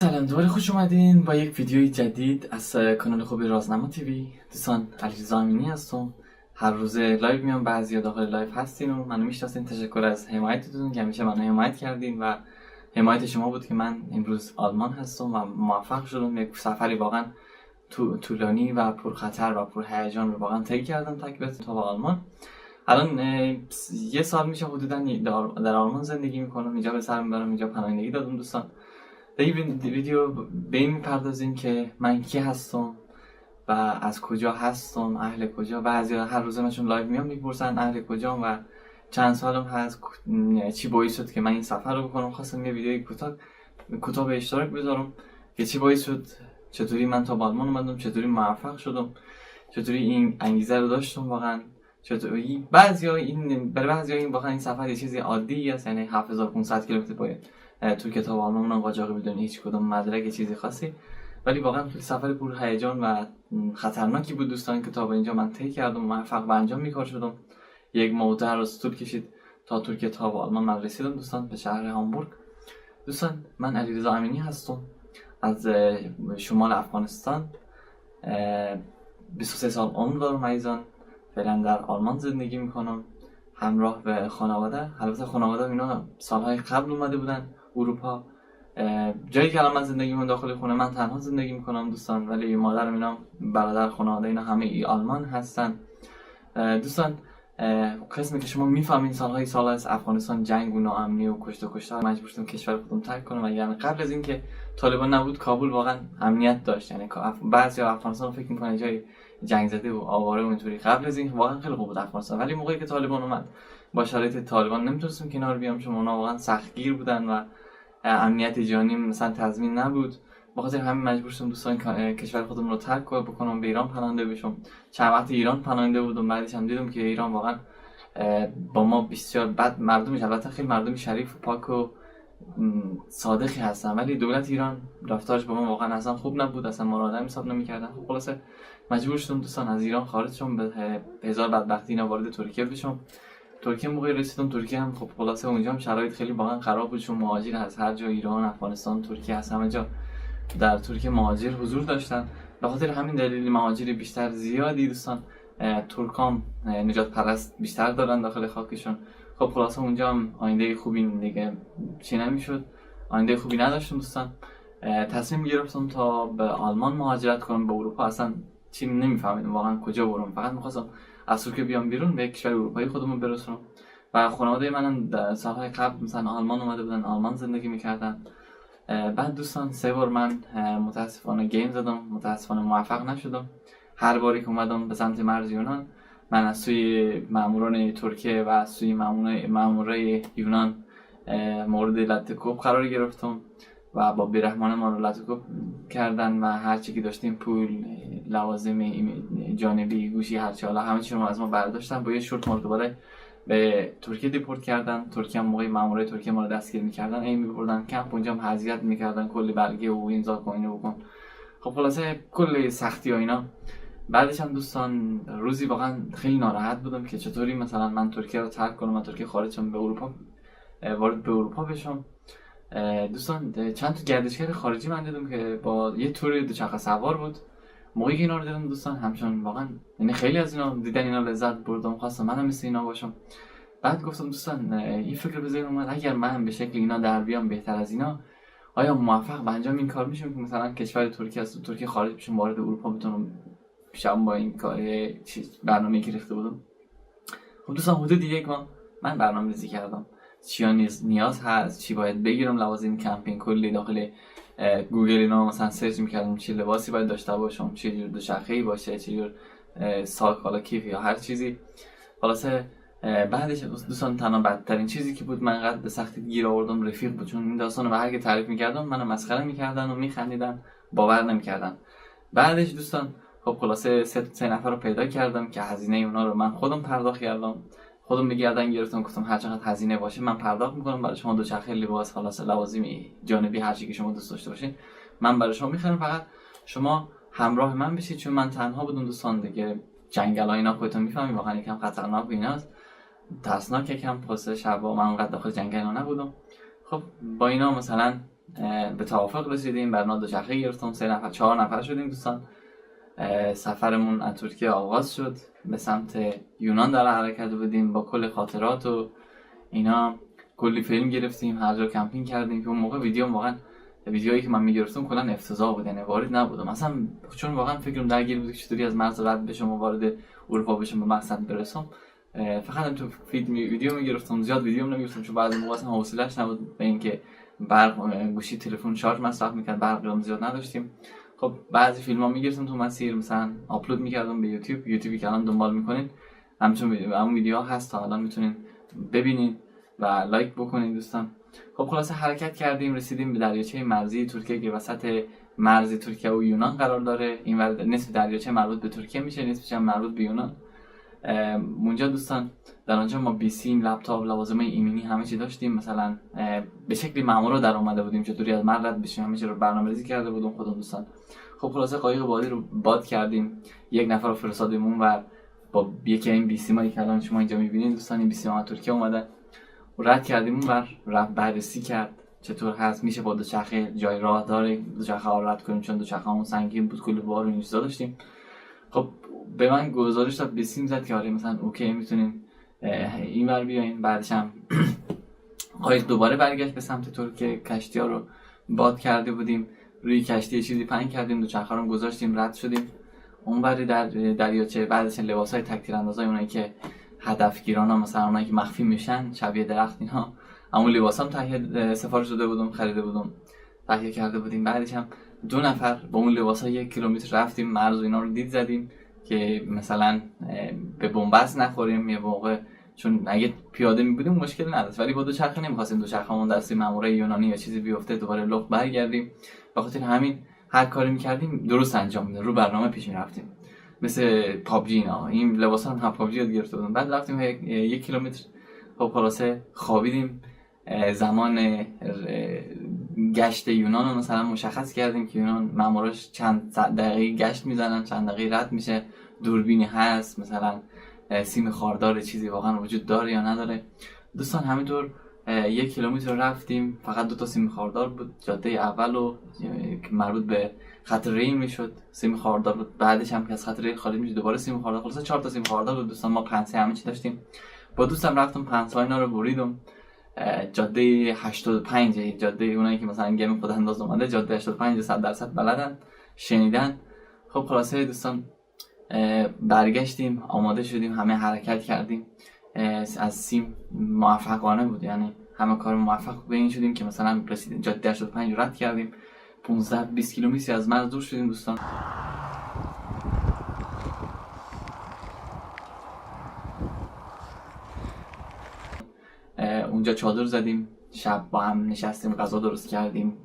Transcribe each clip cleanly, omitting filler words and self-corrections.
سلام، دوباره خوش اومدین با یک ویدیوی جدید از کانال خوب رازنما TV. دوستان، علیرضا امینی هستم. هر روز live میام. بعضی داخل live هستین و منو میشناسین. تشکر از حمایتتون که همیشه منو حمایت کردین و حمایت شما بود که من امروز آلمان هستم و موفق شدم. یک سفری واقعا طولانی و پرخطر و پرهیجان رو واقعا طی کردم تک به تا آلمان. الان یه سال میشه حدودا در آلمان زندگی میکنم، اینجا به سر میبرم، اینجا پناهندگی دادم. دوستان، در این ویدیو به این میپردازیم که من کی هستم و از کجا هستم، اهل کجا. بعضی هر روزه من چون live میام میپرسن اهل کجام و چند سالم هست، چی باعث شد که من این سفر رو بکنم. خواستم یه ویدیوی کوتاه کوتاه به اشتراک بذارم که چی باعث شد، چطوری من تا آلمان اومدم، چطوری موفق شدم، چطوری این انگیزه رو داشتم واقعا. چطوری بعضیا این برای بعضیا این واقعا این سفر یه چیزی عادی است، یعنی 7500 کیلومتر باید تو تا آلمان قاچاقی بدون هیچ کدوم مدرک چیزی خاصی، ولی واقعا خیلی سفر پر هیجان و خطرناکی بود دوستان که تا به اینجا من طی کردم و موفق به انجام میکار شدم. یک ماه و 10 روز طول کشید تا ترکیه تا به آلمان من رسیدم دوستان، به شهر هامبورگ. دوستان، من علیرضا امینی هستم از شمال افغانستان، 23 سال عمر دارم عزیزان. فعلا در آلمان زندگی میکنم همراه به خانواده. البته خانواده اینا سالهای قبل اومده بودن اروپا. جایی که الان من زندگی میکنم، داخل خونه من تنها زندگی میکنم دوستان، ولی مادرم اینا، برادر، خانواده اینا همه ای آلمان هستن. دوستان، قسمی که شما میفهمین سالهای سال از افغانستان جنگ و ناامنی و کشت و کشتار، مجبور شدم کشور خودم ترک کنم و یعنی قبل از اینکه طالبان نبود، کابل واقعا امنیت داشت. یعنی بعضی افغانستان فکر میکنن جای جنگ زده و آواره و اینطوری. قبل از این واقعا خیلی خوب بود افغانستان، ولی موقعی که طالبان اومد با شرایط طالبان نمیتونستیم کنار بیام، چون اونا واقعا سختگیر بودن و امنیت جانی مثلا تضمین نبود. به خاطر همین مجبور شدم دوستان کشور خودم رو ترک بکنم، به ایران پناهنده بشم. چند وقت ایران پناهنده بودم، بعدش هم دیدم که ایران واقعا با ما بسیار بد، مردمش البته خیلی مردم شریف و پاک و صادقی هستن، ولی دولت ایران رفتارش با ما واقعا اصلا خوب نبود، اصلا ما رو آدم حساب نمی‌کردن. خب خلاصه مجبور شدم دوستان از ایران خارج شم، به هزار بدبختی اینا وارد ترکیه بشم. ترکیه موقعی رسیدم، ترکیه هم خب خلاصه اونجا هم شرایط خیلی واقعا خراب بود، چون مهاجر از هر جا، ایران، افغانستان، ترکیه، از همه جا در ترکیه مهاجر حضور داشتن. به خاطر همین دلیل مهاجر بیشتر زیادی دوستان، ترکام نژاد پرست بیشتر دارن داخل خاکشون. خب خلاصه اونجا هم آینده خوبی دیگه چی نمیشد، آینده خوبی نداشتم دوستان. تصمیم گرفتم تا به آلمان مهاجرت کنم، به اروپا. اصلا چی نمیفهمیدم واقعا کجا برم، فقط میخواستم از ترکیه بیام بیرون، به کشور اروپایی خودمون برسونم. و خانواده منم در سالهای قبل مثلا آلمان اومده بودن، آلمان زندگی میکردن. بعد دوستان سه بار من متاسفانه گیم زدم، متاسفانه موفق نشدم. هر باری که اومدم به سمت مرز یونان، من از سوی ماموران ترکیه و از سوی مامورای یونان مورد لت کوب قرار گرفتم و با بیرحمانه ما رو لت کوب کردن و هر چی که داشتیم، پول، لوازم جانبی، گوشی، هر چی، حالا همه چی رو از ما برداشتن. با یه شورت ما رو دوباره به ترکیه deport کردن. ترکیه هم موقع مامورای ترکیه ما رو دستگیر میکردن، این میبردن کمپ، اونجا هم اذیت میکردن، کلی برگه و امضا کن، اینو بکن. خب خلاصه کلی سختی و اینا. بعدش هم دوستان روزی واقعا خیلی ناراحت بودم که چطوری مثلا من ترکیه رو ترک کنم و ترکیه خارج شم، به اروپا وارد به اروپا بشم. دوستان، چند تا گردشگر خارجی من دیدم که با یه تور دوچرخه سوار بود. موقعی که اینا رو دیدم دوستان، همچون واقعا یعنی خیلی از اینا دیدن اینا لذت بردم، خواستم منم مثل اینا باشم. بعد گفتم دوستان، این فکر به ذهنم اومد اگر من به شکل اینا در بیام بهتر از اینا، آیا موفق به انجام این کار میشم که مثلا کشور ترکیه از ترکیه خارج بشم، وارد اروپا بتونم بشم با این کار چیز برنامه‌ای که ریخته بودم؟ خب دوستان، حدود یک ماه من برنامه ریزی کردم، چیا نیاز هست، چی باید بگیرم، لوازم کمپینگ، کلی داخل گوگل اینا مثلا search میکردم چه لباسی باید داشته باشم، چه جور دوچرخه‌ای باشه، چه جور ساک، حالا کیف یا هر چیزی. خلاصه بعدش دوستان تنها بدترین چیزی که بود، من قد به سختی گیر آوردم، رفیق بود. چون این داستانو به هر کی تعریف میکردم منو مسخره میکردن و میخندیدن، باور نمیکردن. بعدش دوستان خب خلاصه سه نفر رو پیدا کردم که هزینه اونا رو من خودم پرداخت کردم، خودم به گردن گرفتم. گفتم هر چقدر هزینه باشه من پرداخت میکنم برای شما، دوچرخه، لباس، خلاصه لوازم جانبی، هر چی که شما دوست داشته باشین من برای شما میخرم، فقط شما همراه من بشید. چون من تنها بودم دوستان دیگه، جنگل ها اینا خودتون میفهمی واقعا یکم خطرناک و ایناست، ترسناک یکم. خلاصه شبا من اونقدر داخل جنگل اینا نبودم. خب با اینا مثلا به توافق رسیدیم، برنامه دوچرخه گرفتم، 3 نفر 4 نفر شدیم دوستان. سفرمون از ترکیه آغاز شد، به سمت یونان در حرکت بودیم با کل خاطرات و اینا. کلی فیلم گرفتیم، هر جا کمپینگ کردیم که اون موقع ویدیو واقعا ویدیوهایی که من میگرفتم کلا افتضاح بود، یعنی وارد نبودم اصلا، چون واقعا فکرم درگیر بود که چطوری از مرز رد بشم و وارد اروپا بشم به مقصد برسم. فقط هم تو فید ویدیو میگرفتم، زیاد ویدیو نمیگرفتم چون بعضی موقع اصلا حوصله‌اش نبود به اینکه برق گوشی تلفن شارژ مصرف میکرد، برق هم زیاد نداشتیم. خب بعضی فیلم‌ها میگرفتم تو مسیر، مثلا آپلود میکردم به یوتیوب، یوتیوبی که الان دنبال میکنین همچون همون ویدیوها هست تا الان میتونین ببینین و لایک بکنین دوستان. خب خلاصه حرکت کردیم، رسیدیم به دریاچه مرزی ترکیه که وسط مرز ترکیه و یونان قرار داره. این ور نصف دریاچه مربوط به ترکیه میشه، نصفش هم مربوط به یونان. اونجا دوستان در آنجا ما بیسیم، لپتاپ، لوازم ایمنی همه چی داشتیم. مثلا به شکلی مامورا در اومده بودیم چطوری از مرز رد بشیم، همه چی رو برنامه‌ریزی کرده بودم خودم دوستان. خب خلاصه قایق بادی رو باد کردیم، یک نفر رو فرستادیم اونور با یکی این بیسیمایی که الان شما اینجا می‌بینید دوستان، این بیسیما از ترکیه اومده، رد کردیم اونور، رفت بررسی کرد چطور هست، میشه با دوچرخه جای راه داره دوچرخه ها رد کنیم، چون دوچرخه همون سنگین بود، کلی بار و این چیزا داشتیم. خب به من گزارش داد، بیسیم زد که آره مثلا اوکی میتونیم اینور بیاین. بعدش هم قایق دوباره برگشت به سمت ترکیه، کشتی‌ها رو باد کرده بودیم، روی کشتی چیزی پهن کردیم، دوچرخه رو گذاشتیم، رد شدیم اونوری در دریاچه. بعدش لباسای تک تیراندازای اونایی که هدفگیران ها، مثلا اونایی که مخفی میشن شبیه درخت اینا، همون لباسام تهیه سفارش داده بودم، خریده بودم، تهیه کرده بودیم. بعدش هم 2 نفر با اون لباسا 1 کیلومتر رفتیم مرز و اینا رو دید زدیم که مثلا به بنبست نخوریم یه موقع، چون اگه پیاده می بودیم مشکل نداشت، ولی با دوچرخه نمی‌خواستیم دوچرخه‌مون دستی مامورای یونانی یا چیزی بیفته دوباره لخت برگردیم. به خاطر همین هر کاری می‌کردیم درست انجام می‌دادیم، رو برنامه پیش می‌رفتیم، مثل پابجی اینا. این لباسا هم پابجی یاد گرفته بودم. بعد رفتیم 1 کیلومتر، خب خلاصه خوابیدیم. زمان گشت یونان رو مثلا مشخص کردیم که یونان ماموراش چند دقیقه گشت میزنن، چند دقیقه رد میشه، دوربینی هست، مثلا سیم خاردار چیزی واقعا وجود داره یا نداره. دوستان همینطور 1 کیلومتر رفتیم، فقط 2 تا سیم خاردار بود. جاده اول رو که مربوط به خط ریل میشد سیم خاردار بود، بعدش هم که از خط ریل خارج میشد دوباره سیم خاردار. خلاصه 4 تا سیم خاردار بود دوستان. ما پنسه همه چی داشتیم. با دوستم رفتم پنسه اینا رو بریدم. جاده 85، جاده اونایی که مثلا گیم خود انداز اومده، جاده 85 100% بلدن، شنیدن. خب خلاصه دوستان برگشتیم، آماده شدیم، همه حرکت کردیم. از سیم موفقانه بود، یعنی همه کار موفق به این شدیم که مثلا رسیدیم جاده 85 رو رد کردیم، 15-20 کیلومتری از مرز دور شدیم دوستان. اونجا چادر زدیم، شب با هم نشستیم، غذا درست کردیم.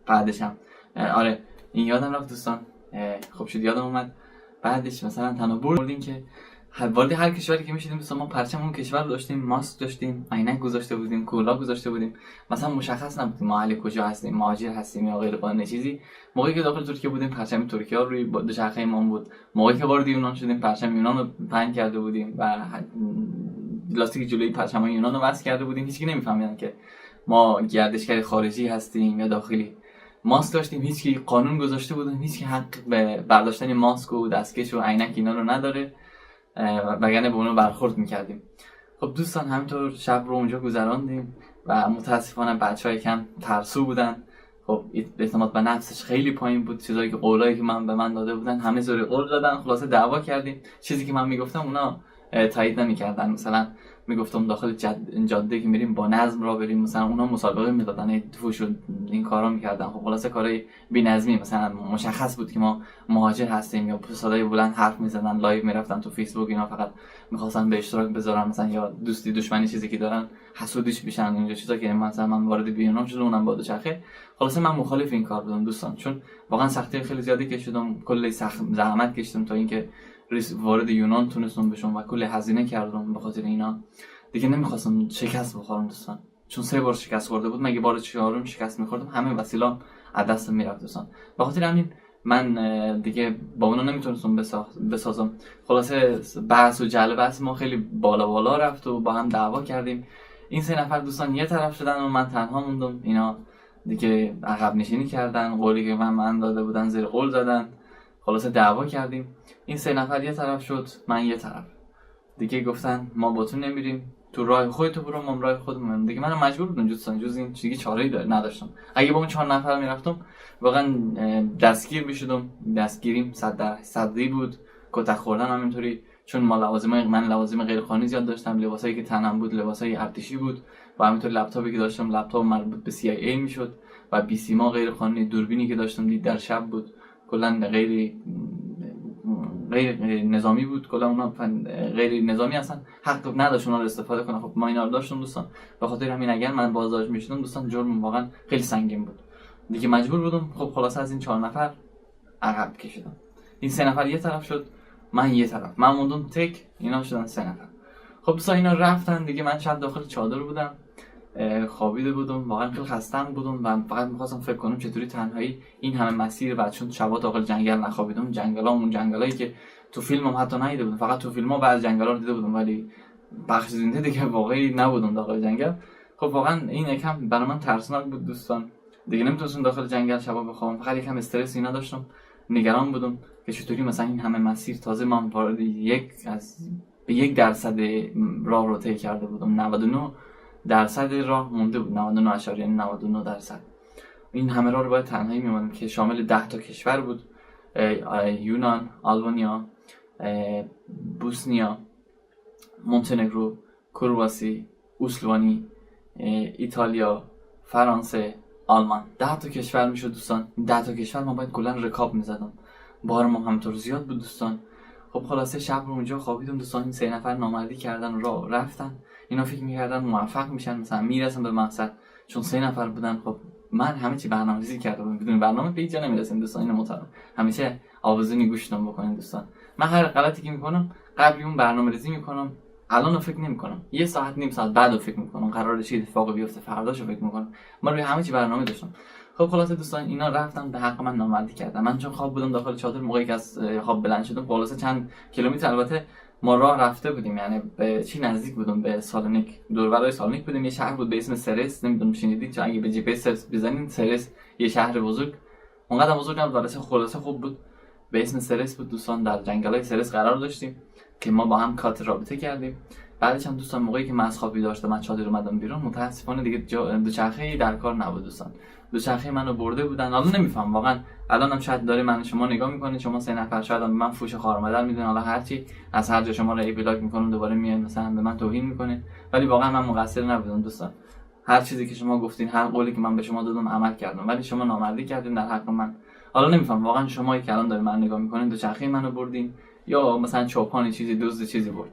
بعدش هم آره این یادم رفت دوستان، خب شد یادم اومد. بعدش مثلا تنها بردیم که وارد هر کشوری که میشدیم دوستان، ما پرچم اون کشور رو داشتیم، ماسک داشتیم، عینک گذاشته بودیم، کلاه گذاشته بودیم، مثلا مشخص نبود ما اهل کجا هستیم، مهاجر هستیم یا غیر قانونی چیزی. موقعی که داخل ترکیه بودیم پرچم ترکیه روی دوچرخه ما بود، موقعی که وارد یونان شدیم پرچم یونان رو پهن کرده بودیم و لاستیک جلوی پرچم‌های یونان رو وصل کرده بودیم. هیچکی نمی‌فهمیدن که ما گردشگر خارجی هستیم یا داخلی. ماسک داشتیم، هیچکی قانون گذاشته بودن، هیچکی حق به برداشتن ماسک و دستکش و عینک اینا رو نداره، وگرنه به اونو برخورد می‌کردیم. خب دوستان همینطور شب رو اونجا گذراندیم و متاسفانه بچه‌ها یکم ترسو بودن. خب اعتماد به نفسش خیلی پایین بود، چیزایی که قولایی که من به من داده بودن همه زور قول دادن. خلاصه دعوا کردیم، چیزی که من میگفتم اونا تایید نمی‌کردن. مثلا میگفتم داخل جاده که میریم با نظم را بریم، مثلا اونا مسابقه میدادن، فوش و این کارا میکردن. خب خلاصه کارهای بی‌نظمی، مثلا مشخص بود که ما مهاجر هستیم یا صدای بلند حرف میزدن، live میرفتن تو فیسبوک، اینا فقط میخواستن به اشتراک بذارن، مثلا یا دوستی دشمنی چیزی که دارن حسودیش بشن اینجا چیزا که مثلا من وارد بیونام شدم اونم با دوچرخه. خلاصه من مخالف این کار بودم دوستان، چون واقعا سختی خیلی زیادی کشیدم، کلی سخت زحمت کشیدم تا اینکه وارد یونان تونستم بشم و کلی هزینه کردم به خاطر اینا. دیگه نمیخواستم شکست بخورم دوستان، چون 3 بار شکست خورده بود، مگه بار 4م شکست میخوردم همه وسیله‌ام از دستم میرفت دوستان. به خاطر همین من دیگه با اونا نمیتونستم بسازم. خلاصه بحث و جل بحث ما خیلی بالا بالا رفت و با هم دعوا کردیم. این 3 نفر دوستان یه طرف شدن و من تنها موندم. اینا دیگه عقب نشینی کردن، قولی که من داده بودن زیر قول زدن. خلاصه دعوا کردیم، این 3 نفر یه طرف شد، من یه طرف. دیگه گفتن ما با تو نمیریم، تو راه خودتو برو، ما راه خودمون. دیگه منم مجبور بودم جز این دیگه چاره‌ای نداشتم. اگه با اون 4 نفر میرفتم واقعا دستگیر میشدم، دستگیریم 100% بود، کتک خوردن هم اینطوری، چون ما من لوازم غیر قانونی زیاد داشتم، لباسایی که تنم بود لباسای ارتشی بود و همینطور لپتاپی که داشتم لپتاپ مربوط به CIA میشد و بیسیما غیر قانونی، دوربینی که داشتم دید در شب بود، کلا غیر نظامی بود، کلا اونا غیر نظامی هستن، حق نداشت اونا رو استفاده کنن. خب ما اینا رو داشتم دوستان، به خاطر همین اگر من بازداشت میشدم دوستان جرم واقعا خیلی سنگین بود، دیگه مجبور بودم. خب خلاصه از این 4 نفر عقب کشیدم، این 3 نفر یه طرف شد، من یه طرف، من موندم تک، اینا شدن 3 نفر. خب دوستان اینا رفتن دیگه، من شب داخل چادر بودم، خوابیده بودم، واقعا خیلی خستم بودم و فقط می‌خواستم فکر کنم چطوری تنهایی این همه مسیر، بعد چون شبا داخل جنگل نخوابیدم، جنگلا اون جنگلایی که تو فیلمم حتی ندیده بودم، فقط تو فیلم‌ها بعض جنگلا رو دیده بودم ولی بخش زنده دیگه واقعی نبودم داخل جنگل. خب واقعا این یکم برای من ترسناک بود دوستان، دیگه نمی‌تونستم داخل جنگل شبا بخوابم، فقط یکم استرس اینا داشتم، نگران بودم که چطوری مثلا این همه مسیر، تازه من وارد 1% راه رو طی کرده بودم، 99% راه مونده بود، 99.99%. این همه راه رو باید تنهایی می‌اومدم که شامل 10 تا کشور بود، یونان، آلبانیا، بوسنیا، مونتنگرو، کرواسی، اسلوانی، ایتالیا، فرانسه، آلمان. 10 تا کشور میشد دوستان. 10 تا کشور ما باید کلا رکاب می‌زدم، بار ما همطور زیاد بود دوستان. خب خلاصه شب رو اونجا خوابیدم دوستان. این 3 نفر نامردی کردن راه رفتن، اینا فکر می‌کردن موفق میشن، مثلا میرسن به مقصد، چون 3 نفر بودن. خب من همه چی برنامه‌ریزی کرده بودم، بدون برنامه به هیچ جا نمی‌رسیم دوستان، اینو مطمئن. همیشه آوازونی گوشتون بکنین دوستان. من هر غلطی که می‌کنم قبلی اون برنامه‌ریزی می‌کنم، الان فکر نمی‌کنم، یه ساعت نیم ساعت بعدو فکر می‌کنم، قراره چه اتفاقی بیفته فرداشو فکر می‌کنم. من روی همه چی برنامه داشتم. خب خلاصه دوستان اینا رفتن به حق من نامردی کردن. من چون خواب بودم داخل چادر، موقعی که از خواب بلند شدم خلاصه چند کیلومتر البته ما راه رفته بودیم، یعنی به چی نزدیک بودم، به سالونیک، دور برای سالونیک بودیم. یه شهر بود به اسم سرس، نمیدونم شنیدید، چون اگه به جی پی اس سرس بزنین سرس یه شهر بزرگ، اونقدر بزرگ نبود ولی خلاصه خوب بود، به اسم سرس بود دوستان. در جنگل‌های سرس قرار داشتیم که ما با هم کات رابطه کردیم. بعدش هم دوستان موقعی که من از خواب بیدار شدم از چادر اومدم بیرون، متاسفانه دیگه دوچرخه‌ای در کار نبود دوستان، دوچرخه منو برده بودن. حالا نمیفهم واقعا، الانم شاید داره من شما نگاه میکنه، شما 3 نفر شاید هم من فوش خار مادر میدون، حالا هرچی از هر جا شما رو ای بلاک میکنم دوباره میان مثلا به من توهین میکنه، ولی واقعا من مقصر نبودم دوستان. هر چیزی که شما گفتین، هر قولی که من به شما دادم عمل کردم، ولی شما نامردی کردین در حق من. حالا نمیفهم واقعا شمایی که الان داره من نگاه میکنین دوچرخه منو بردین یا مثلا چوپانی چیزی دزد چیزی برد.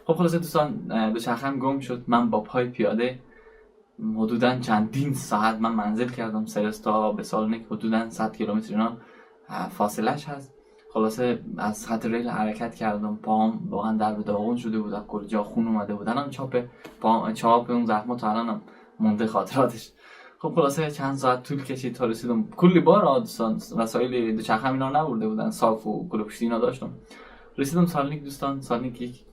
خب خلاصه دوستان دوچرخه‌ام گم شد. من با پای پیاده حدوداً چندین ساعت من منزل کردم سرس تا به سالونیک، حدوداً 100 کیلومتر اینا فاصله‌اش هست. خلاصه از خط ریل حرکت کردم، پاهم واقعا در به داغون شده بود، از کل جا خون اومده بود، الان چاپ اون زخم‌ها تا الانم مونده خاطراتش. خب خلاصه چند ساعت طول کشید تا رسیدم. کلی بار دوستان وسایل دوچرخه اینا نبرده بودن، صاف و کلوپشتی اینا داشتم. رسیدم سالونیک دوستان. سالونیک یک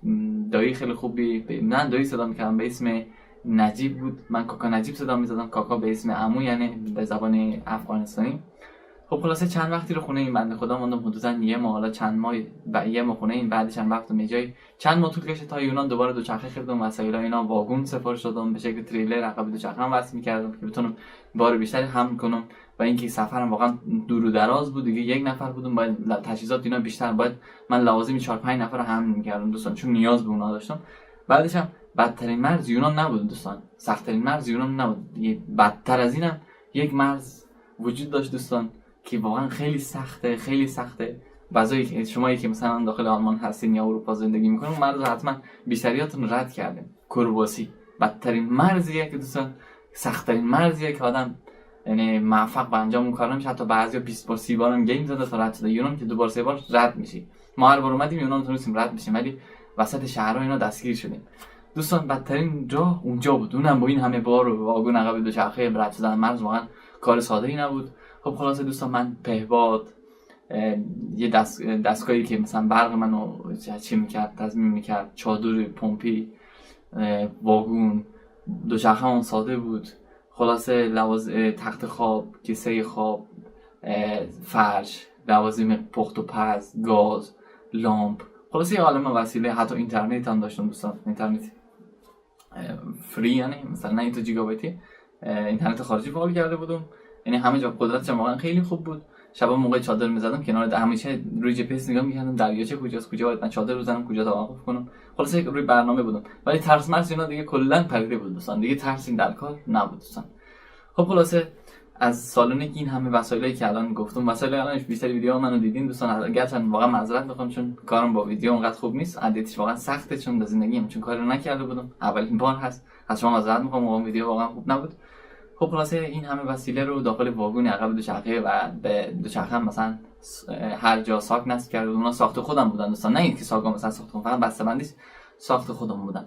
دایی خیلی خوبی، من دایی صدا می‌کردم، به اسم نجیب بود، من کاکا نجیب صدا می‌زدم، کاکا به اسم عمو، یعنی به زبان افغانستانی. خب خلاصه چند وقتی رو خونه این بنده خدا موندم، حدوداً یه ماه، حالا چند ماه و یه ماه خونه این، بعدش هم رفتم یه جایی چند ماه طول کشید تا یونان دوباره دوچرخه خریدم، وسایل اینا واگن سفارش دادم، به شکل تریلر عقب دوچرخه هم وصل می‌کردم که بتونم بار بیشتری حمل کنم و اینکه سفرم واقعا دور و دراز بود دیگه، یک نفر بودم باید تجهیزات اینا بیشتر، باید من لوازم 4-5 نفر رو حمل می‌کردم دوستان، چون نیاز به اونا داشتم. بعدش هم بدترین مرز یونان نبود دوستان، سخت‌ترین مرز یونان نبود، بدتر از اینم یک مرز وجود داشت دوستان که واقعا خیلی سخته، خیلی سخته. بعضی شمایی که مثلا داخل آلمان هستین یا اروپا زندگی میکنین اون مرز رو حتما بیشتریاتون رد کردین. کرواسی بدترین مرزیه که دوستان، سخت‌ترین مرزیه که آدم یعنی موفق به انجام اون کار نمیشه. حتی بعضیا 20 بار 30 بارم گیم زده تا رد شده. یونان که 2 بار 3 بار رد میشی. ما هر بار اومدیم یونان تونستیم رد بشیم، ولی وسط شهرها اینا دستگیر شدیم دوستان. بدترین جا اونجا بود، اونم با این همه بار و واگن عقب دوچرخه رد شدن مرز واقعا کار ساده‌ای نبود. خب خلاصه دوستان من پهباد، یه دستگاهی که مثلا برق منو چی میکرد، تضمین میکرد، چادر پمپی، واگن، دوچرخه اون ساده بود. خلاصه تخت خواب، کیسه خواب، فرش، لوازم پخت و پز، گاز، لامپ، خلاصه یه عالمه وسیله. حتی اینترنت هم داشتم دوستان، اینترنت free، یعنی مثلا نه تو گیگابایتی، اینترنت خارجی فعال کرده بودم. یعنی همه جا قدرتش واقعا خیلی خوب بود. شبا موقع چادر می‌زدم کنار، همیشه روی جی پی اس نگاه می‌کردم دریاچه کجاست، کجا باید من چادر بزنم، کجا توقف کنم. خلاصه روی برنامه بودم، ولی ترس مرس اینا دیگه کلا پریده بود دوستان، دیگه ترس این در کار نبود دوستان. خب خلاصه از سالن این همه وسایلی که الان گفتم، وسایل الان بیشتر ویدیو منو دیدین دوستان، گرچه واقعا معذرت میخوام چون کارم با ویدیو اونقدر خوب نیست، edit ش واقعا سخته چون در زندگیم چون کاری رو نکرده بودم، اولین بار هست، از شما معذرت میخوام واقعا ویدیو واقعا خوب نبود. خب خلاصه این همه وسیله رو داخل واگن عقب دوچرخه و به دوچرخه مثلا هر جا ساک نصب کرده، اونا ساخت خودم بودن دوستان، نه اینکه ساکا مثلا ساخت خودم، فقط بسته‌بندیش ساخت خودم بودن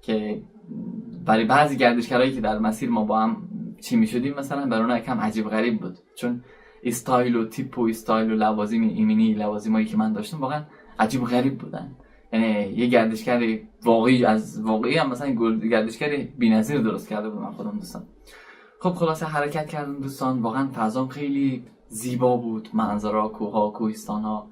که برای بعضی گردشگرایی که در مسیر ما با هم چی میشدیم مثلا برای اونا یکم عجیب غریب بود، چون استایل و تیپ و استایل و لوازم ایمنی، لوازمایی که من داشتم واقعا عجیب غریب بودن. یعنی یه گردشگر واقعی از واقعی هم مثلا گردشگر بی‌نظیر درست کرده بودم من خودم دوستان. خب خلاصه حرکت کردم دوستان، واقعا فضا خیلی زیبا بود، منظرها، کوه‌ها، کوهستان‌ها،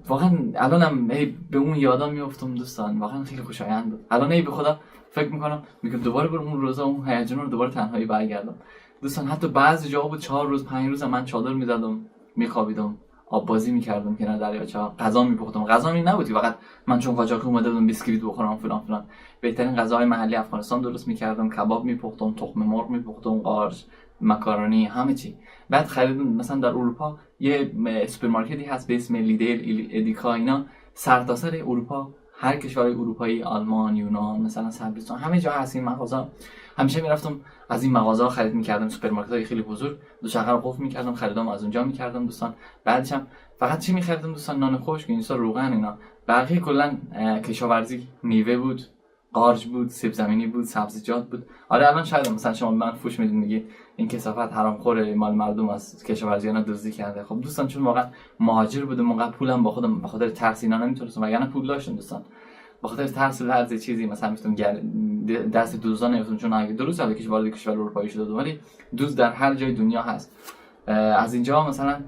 واقعا الانم به اون یادا میافتم دوستان، واقعا خیلی خوشایند بود. الان ای به خدا فکر میکنم میگم دوباره برم اون روزا، اون هیجان رو دوباره تنهایی برگردم دوستان. حتی بعضی جاها بود 4 روز 5 روز من چادر میزدم، میخوابیدم، آب بازی میکردم کنار دریاچه، غذا میپختم. غذا می نبود فقط من چون قاچاقی اومده بودم بیسکویت بخورم فلان فلان، بهترین غذاهای محلی افغانستان درست میکردم، کباب میپختم، تخم مرغ میپختم، قارچ، ماکارونی، همه چی. بعد خریدم مثلا در اروپا یه سوپرمارکتی هست به اسم لیدل، ادیکا، اینا سرتاسر اروپا، هر کشور اروپایی، آلمان، یونان، مثلا صربستان، همه جا هست این مغازه. همیشه میرفتم از این مغازه ها خرید میکردم، سوپرمارکت های خیلی بزرگ، دوچرخه رو قفل میکردم، خریدام از اونجا میکردم دوستان. بعدش هم فقط چی میخریدم دوستان؟ نان خشک، این روغن، اینا. بقیه کلا کشاورزی، میوه بود، قارچ بود، سیب زمینی بود، سبزیجات بود. آره الان شاید مثلا شما من فوش میدین میگی این کثافت حرام خوره، مال مردم از کشاورزی اینا دزدی کرده. خب دوستان چون واقعا مهاجر بودم، اونقدر پولم با خودم به خاطر ترس اینا نمیتونستم، وگرنه پول داشتم دوستان، به خاطر ترس لرز چیزی مثلا میتونم دست دزدان نیفتم، چون اگه درست حالا کشور وارد کشور اروپایی شده بودم، ولی دزد در هر جای دنیا هست. از اینجا مثلا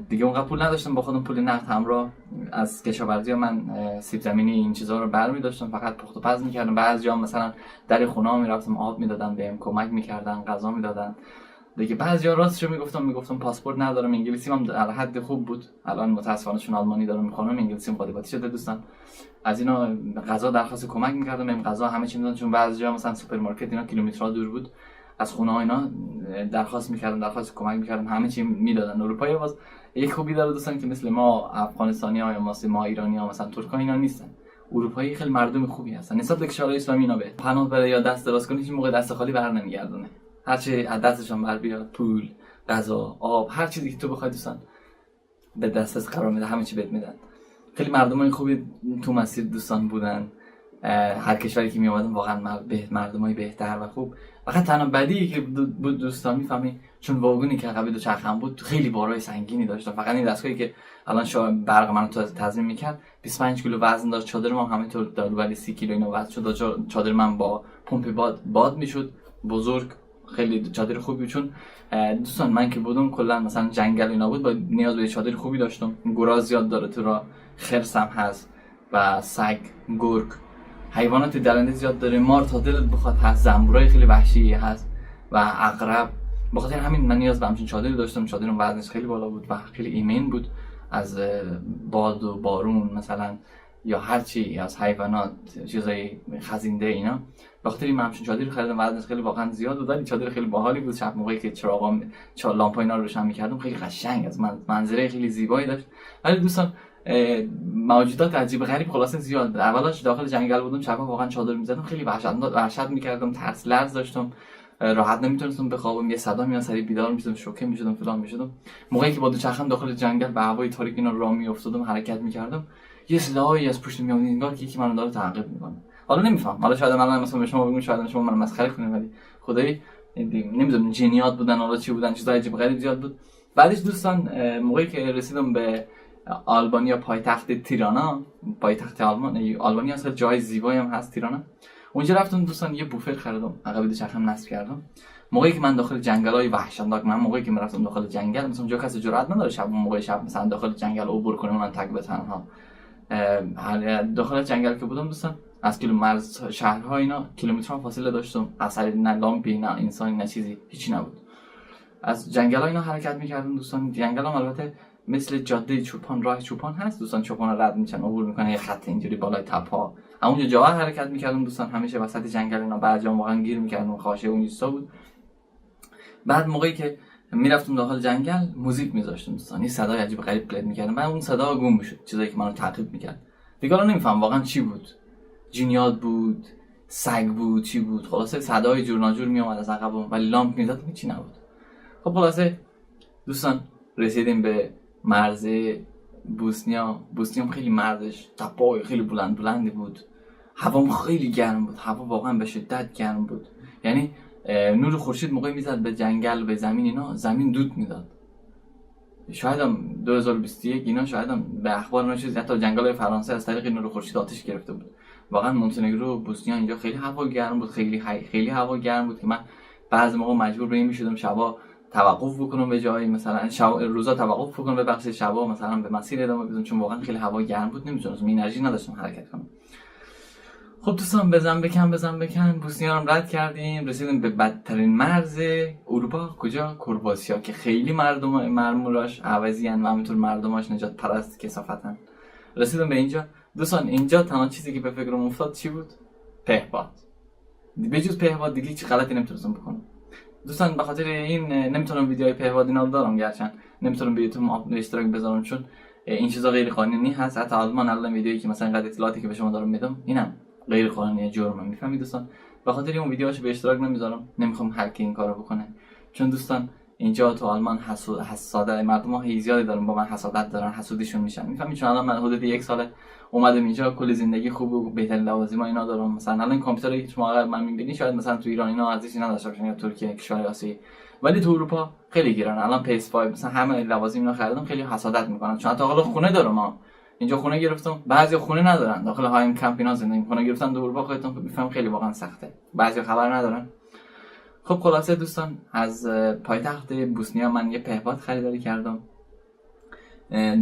دیگه اونقدر پول نداشتم با خودم، پول نقد همراه از کشاورزی من سیب زمینی این چیزا رو برمی داشتم، فقط پخت و پز می‌کردم. بعضی جا مثلا در خونه می‌رفتم، آب می‌دادم بهم، کمک می‌کردن، غذا می‌دادن دیگه. بعضی جا راستشو می‌گفتم پاسپورت ندارم، انگلیسیم هم در حد خوب بود، الان متاسفانه چون آلمانی دارم می‌خونم انگلیسیم قاطی شده دوستان. از اینا غذا درخواست کمک می‌کردم، بهم غذا همه چی می‌دادن، چون بعضی جا مثلا سوپرمارکت اینا کیلومترها دور بود از خونه ها، اینا درخواست می‌کردم، درخواست کمک می‌کردم، همه چی می‌دادن. اروپایی باز یک خوبی داره دوستان که مثل ما افغانستانی‌ها یا ما ایرانی‌ها مثلا ترک‌ها اینا نیستن، اروپایی خیلی مردم خوبی هستن نسبت به کشورهای اسلامی. اینا به پناه بره یا دست دراز کنی هیچ موقع دست خالی بر نمیگردونه، هرچی از دستشون بر بیاد، پول، غذا، آب، هر چیزی که تو بخوای دوستان به دستت قرار میده، همه چی بهت میدن. خیلی مردمای خوبی تو مسیر دوستان بودن، هر کشوری که می اومدن واقعا مردمای بهتر و خوب. فقط تنها بدی که بود دوستان میفهمی، چون واگونی که عقب دوچرخه‌ام بود خیلی بارای سنگینی داشت، فقط این دستگاهی که الان شما برق منو تضمین میکرد 25 کیلو وزن داشت، چادر ما همینطور دور ولی 30 کیلو اینا وزن شد. چادر من با پمپ باد میشد، بزرگ، خیلی چادر خوبی بود. چون دوستان من که بودم کلا مثلا جنگل اینا بود، با نیاز به چادر خوبی داشتم. گراز زیاد داره تو راه، خرس هم هست و سگ، گرگ، حیوانات درنده زیاد داره، مار تا دلت بخواد هست، زنبورای خیلی وحشی هست و عقرب. به خاطر همین من نیاز به همچین چادری داشتم. چادرم وزنش خیلی بالا بود و خیلی ایمن بود از باد و بارون مثلا یا هر چی، از حیوانات، چیزای خزینده اینا. به خاطر این من همچین چادری خریدم، وزنش خیلی واقعا زیاد بود ولی چادر خیلی باحالی بود. شب موقعی که لامپا اینا رو روشن می‌کردم خیلی قشنگ از منظره خیلی زیبایی داشت. ولی دوستان موجودات عجیب غریب خلاصه زیاد بود. اولش داخل جنگل بودم، شبا واقعا چادر می‌زدم، خیلی وحشت می‌کردم، ترس لرز داشتم، راحت نمی‌تونستم بخوابم، یه صدا میاد سری بیدار می‌شدم، شوکه می‌شدم، فلان می‌شدم. موقعی که با دوچرخم داخل جنگل به هوای تاریک اینا راه می‌افتادم، حرکت می‌کردم، یه صدایی از پشت میاد، انگار که یکی منو داره تعقیب می‌کنه. حالا نمی‌فهمم، حالا شاید الان مثلا به شما بگم، شاید شما منو مسخره کنید، ولی خدایی نمی‌دونم جنیات بودن، حالا چی بودن، چیزای عجیب غریب زیاد بود. بعدش دوستان موقعی که رسیدم به آلبانیا، پایتخت تیرانا، پایتخت آلبانی هست، جای زیبایی هم هست تیرانا. اونجا رفتم دوستان یه بوفر خریدم، عقب دوچرخم نصب کردم. موقعی که من داخل جنگل‌های وحشتناک، من موقعی که می‌رفتم داخل جنگل، مثلا اونجا کسی جرئت نداره شب، موقع شب مثلا داخل جنگل عبور کنه، اونم تک به تنها. داخل جنگل که بودم دوستان، از کیلو مرز شهرها اینا کیلومترها فاصله داشتم، اصلا نه لامپی نه انسانی نه چیزی، هیچی نبود. از جنگل‌ها اینا حرکت می‌کردم دوستان. جنگل‌ها البته مثل جاده چوپان، راه چوپان هست دوستان، چوپان رد میشن عبور میکنن، یه خط اینجوری بالای تپه‌ها، اونجا جاها حرکت میکردم دوستان، همیشه وسط جنگل اینا بعضی واقعا گیر میکردن، خاشه اون چیزا بود. بعد موقعی که میرفتم داخل جنگل موزیک میذاشتم دوستان، یه صدای عجیب غریب play میکردم، بعد اون صدا گم میشد، چیزایی که منو تعقیب میکرد دیگه الان نمیفهم واقعا چی بود، جنیات بود، سگ بود، چی بود، خلاصه صدای جور ناجور میومد از عقبم، ولی لامپ میزد هیچی نبود. خب خلاصه دوستان رسیدیم به مرز بوسنیا. بوسنیا خیلی مرزش تپه‌های خیلی بلند بلندی بود، هوام خیلی گرم بود، هوا واقعا به شدت گرم بود، یعنی نور خورشید موقعی میزد به جنگل به زمین اینا، زمین دود میداد. شاید هم 2021 اینا، شاید هم به اخبار اینا چیز، حتی جنگل‌های فرانسه از طریق نور خورشید آتش گرفته بود. واقعا مونتنگرو و بوسنیا اینجا خیلی هوا گرم بود، خیلی هوا گرم بود که من بعضی موقع مجبور به این میشدم شبا توقف بکنم به جایی، مثلا شب روزا توقف بکنم به بخش شبا مثلا به مسیر ادامه بدم، چون واقعا خیلی هوا گرم بود، نمیتونستم، انرژی نداشتم حرکت کنم. خب دوستان بزن بکن بزن بکن، بوسنیا رو رد کردیم، رسیدیم به بدترین مرز اروپا. کجا؟ کرواسیا، که خیلی مردم مرمولاش عوضی ان و همینطور مردماش نجات پرست کثافتن. رسیدیم به اینجا دوستان. اینجا تنها چیزی که به فکرم افتاد چی بود؟ پهپاد. به جز پهپاد دیگه هیچ غلطی نمیتونستم بکنم دوستان. به خاطر این نمیتونم ویدیوهای پهپاد اینا رو دارم، گرچه نمیتونم به یوتیوب به اشتراک بذارم، چون این چیزا غیر قانونی هست. حتی آلمان الان ویدیویی که مثلا اینقدر اطلاعاتی که به شما دارم میدم اینم غیر قانونی، جرمه، میفهمید دوستان؟ به خاطر اون ویدیوهاشو به اشتراک نمیذارم، نمیخوام هر کی این کارو بکنه، چون دوستان اینجا تو آلمان حسادت مردم ها زیادی دارن، با من حسادت دارن، حسودیشون میشن، میفهمید؟ چون الان من حدود یک ساله اومدم اینجا، کل زندگی خوب و بهترین لوازم اینا دارم. مثلا الان کامپیوتری که شما اگر من میبینی شاید مثلا تو ایران اینا ارزشی نداشته باشن یا ترکیه کشور آسیایی، ولی تو اروپا خیلی گرانه. الان PS5 مثلا همه لوازم اینا خریدم، خیلی حسادت میکنن، چون حتی حالا خونه دارم ما اینجا، خونه گرفتم، بعضی خونه ندارن، داخل هایم کمپ اینا زندگی میکنن، گرفتن تو اروپا. خودتون میفهم خیلی واقعا سخته، بعضی خبر ندارن. خب خلاصه دوستان از پایتخت بوسنیا من یه پهپاد خریداری کردم،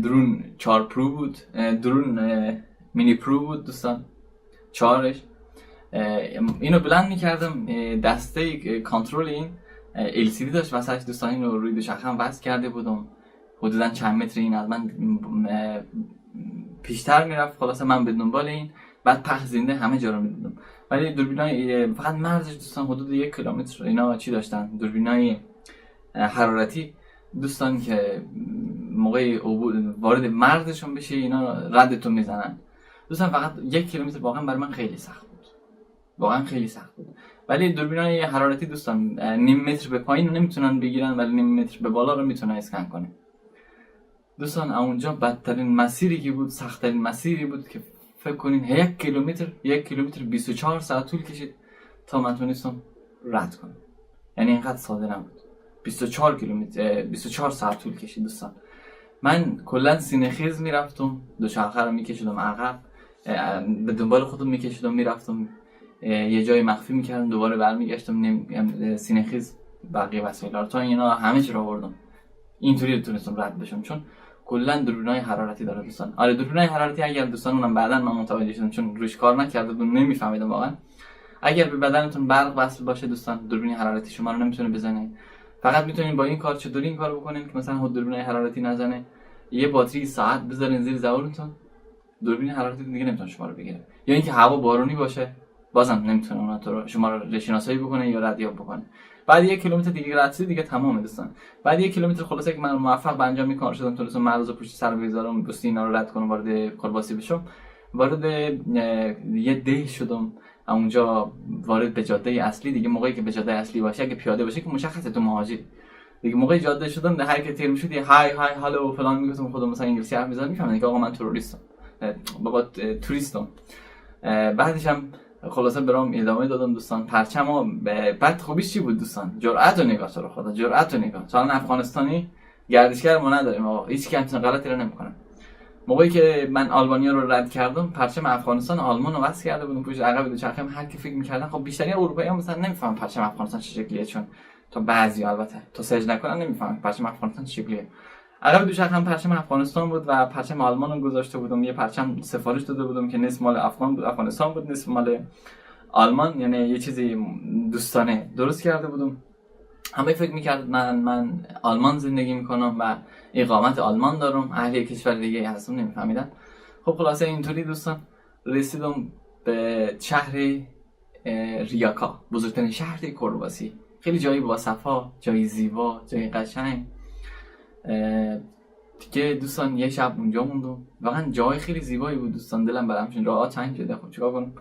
drone 4 Pro بود، drone mini Pro بود دوستان، 4ش. اینو بلند میکردم، دسته کنترل این LCD داشت وسطش دوستان، اینو روی دوچرخه‌ام وصل کرده بودم، حدودا چند متر این از من پیشتر میرفت. خلاصه من به دنبال این بعد پخش زنده همه جا رو میدیدم. ولی دوربینای فقط مرزش دوستان حدود 1 کیلومتر اینا چی داشتن، دوربینای حرارتی دوستان که موقع وارد مرزشون بشه اینا ردتون میزنن دوستان. فقط 1 کیلومتر واقعا برای من خیلی سخت بود، واقعا خیلی سخت بود. ولی دوربینای حرارتی دوستان نیم متر به پایین رو نمیتونن بگیرن، ولی نیم متر به بالا رو میتونن اسکن کنه دوستان. اونجا بدترین مسیری که بود، سخت‌ترین مسیری بود که فکر کنین 1 کیلومتر، 1 کیلومتر 24 ساعت طول کشید تا من تونستم رد کنم. یعنی اینقدر ساده نبود. 24 کیلومتر، 24 ساعت طول کشید دوستان. من کلا سینه خیز میرفتم، دوچرخه رو میکشیدم عقب، به دنبال خودم میکشیدم میرفتم یه جای مخفی میکردم، دوباره برمیگشتم سینه خیز بقیه وسایل رو تا اینا همه چی رو آوردم. اینطوری تونستم رد بشم، چون کلا دوربینای حرارتی داره دوستان. آره دوربینای حرارتی اگر دوستان، اونم بعداً من متوجه شدم چون روش کار نکرده بودم نمیفهمیدم واقعا. اگر به بدنتون برق وصل باشه دوستان، دوربین حرارتی شما رو نمیتونه بزنه. فقط میتونین با این کار چطوری این کارو بکنین که مثلا خود دوربین حرارتی نزنه، یه باتری ساعت بذارین زیر زبونتون، دوربین حرارتی دیگه نمیتونه شما رو بگیره. یا اینکه هوا بارونی باشه بازم نمیتونه اونا تو رو شما رو شناسایی بکنه یا ردیاب بکنه. بعد 1 کیلومتر دیگه رد شدی دیگه تمامه دوستان. بعد 1 کیلومتر خلاصه که من موفق به انجام این کار شدم، تونستم مرز پشت سر بگذارم، بوسنی اینا رو رد کنم، وارد کرواسی بشم، وارد یه ده شدم. اونجا وارد به جاده اصلی دیگه، موقعی که به جاده اصلی باشه اگه پیاده باشه که مشخصه تو مهاجر دیگه، موقع جاده شدم ده هر کی تیر میشد یه های های هالو فلان میگفتم، خودم مثلا انگلیسی حرف می‌زدم، میفهمیدن که آقا من تروریستم، بابا توریستم. بعدش هم خلاصه برام ادامه دادم دوستان. پرچمو بعد خوبیش چی بود دوستان؟ جرأت و نگاه، تو رو خدا جرأت و نگاه. چون افغانستانی گردشگر ما نداریم آقا، هیچ کی همچین غلطی رو نمی‌کنه. موقعی که من آلمانیا رو رد کردم، پرچم افغانستان آلمان رو وصل کرده بودم پشت عقب دوچرخه. هر کی فکر می‌کردن، خب بیشتری اروپایی‌ها مثلا نمی‌فهمن پرچم افغانستان چه شکلیه، چون تا بعضی البته تا search نکنن نمی‌فهمن پرچم افغانستان چه شکلیه. عقب دوچرخه پرچم افغانستان بود و پرچم آلمان رو گذاشته بودم. یه پرچم سفارش داده بودم که نصف مال افغان بود، افغانستان بود، نصف مال آلمان، یعنی یه چیزی دوستانه درست کرده بودم. همه فکر میکرد من آلمان زندگی میکنم و اقامت آلمان دارم، اهل کشور دیگه هستم، نمیفهمیدن. خب خلاصه اینطوری دوستان رسیدم به شهر ریاکا، بزرگترین شهر کرواسی. خیلی جایی با صفا، جایی زیبا، جایی قشنگ. دیگه دوستان یه شب اونجا موندم. واقعا جای خیلی زیبایی بود دوستان، دلم برام راه تنگ شده. خب چیکار کنم